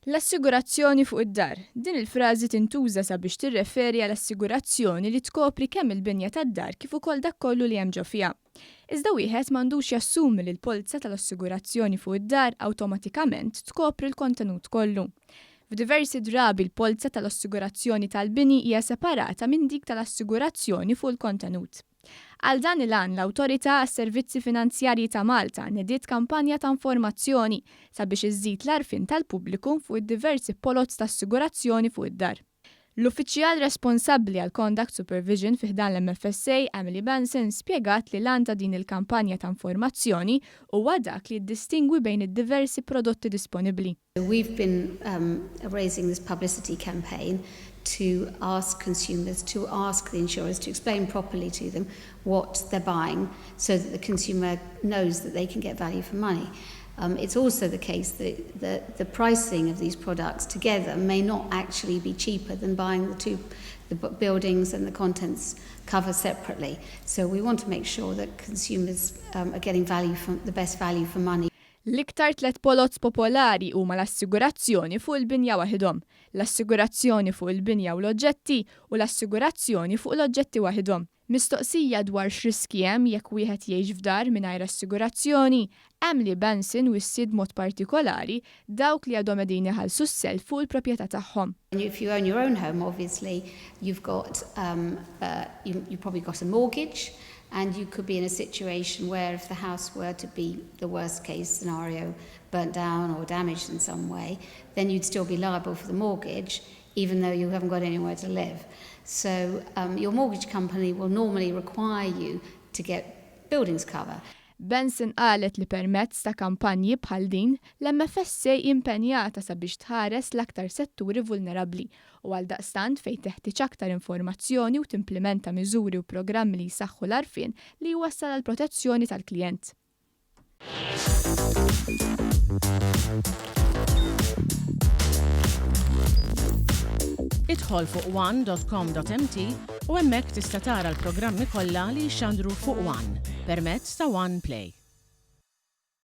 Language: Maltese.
L-assigurazzjoni fuq id-dar. Din il-frażi tintuża sabiex tirreferi għal assigurazzjoni li tkopri kemm il-binja tad-dar kif ukoll dak kollu li hemm ġo fiha. Iżda wieħed m'għandux jassumi li l-polza tal-assigurazzjoni fuq id-dar awtomatikament tkopri l-kontenut kollu. F'diversi drabi l-polza tal-assigurazzjoni tal-bini hija separata minn dik tal-assigurazzjoni fuq il-kontenut. Għal dan il-għan, l-Awtorità għas-Servizzi Finanzjarji ta' Malta nediet kampanja ta' informazzjoni sabiex iżżid l-għarfien tal-pubbliku fuq id-diversi poloz ta' assigurazzjoni fuq id-dar. L-uffiċjal responsabbli għall-Conduct Supervision fi ħdan l-MFSA, Emily Benson, spjegat li l-għan ta' din il-kampanja ta' informazzjoni huwa dak li jiddistingwi bejn id-diversi prodotti disponibbli. We've been um, raising this publicity campaign to ask consumers, to ask the insurers to explain properly to them what they're buying so that the consumer knows that they can get value for money. Um, it's also the case that the, the pricing of these products together may not actually be cheaper than buying the two the buildings and the contents cover separately. So we want to make sure that consumers um, are getting value for, the best value for money. L-iktar tlett poloz popolari huma l-assigurazzjoni fuq il-binja waħidhom, l-assigurazzjoni fuq il-binja u l-oġġetti u l-assigurazzjoni fuq l-oġġetti waħidhom. Mistoqsija dwar x'riskji hemm jekk wieħed jgħix f'dar mingħajr assigurazzjoni, Emily Benson wissiet b'mod partikolari dawk li għadhom qegħdin iħallsu s-self fuq il-proprjetà tagħhom. If you own your own home, obviously you've got um, uh, you, you've probably got a mortgage and you could be in a situation where if the house were to be the worst case scenario burnt down or damaged in some way, then you'd still be liable for the mortgage even though you haven't got anywhere to live. So um, your mortgage company will normally require you to get buildings cover. Benson qalet li permezz ta' kampanji bħal din, l-MFSA impenjata sabiex tħares l-aktar setturi vulnerabbli u għaldaqstant fejn teħtieġ aktar informazzjoni u timplementa miżuri u programmi li jsaħħu l-għarfien li jwassal għal protezzjoni tal-klijent. Idħol fuq one.com.mt u hemmhekk tista' tara l-programmi kollha li jixxandru fuq One permezz ta' One Play.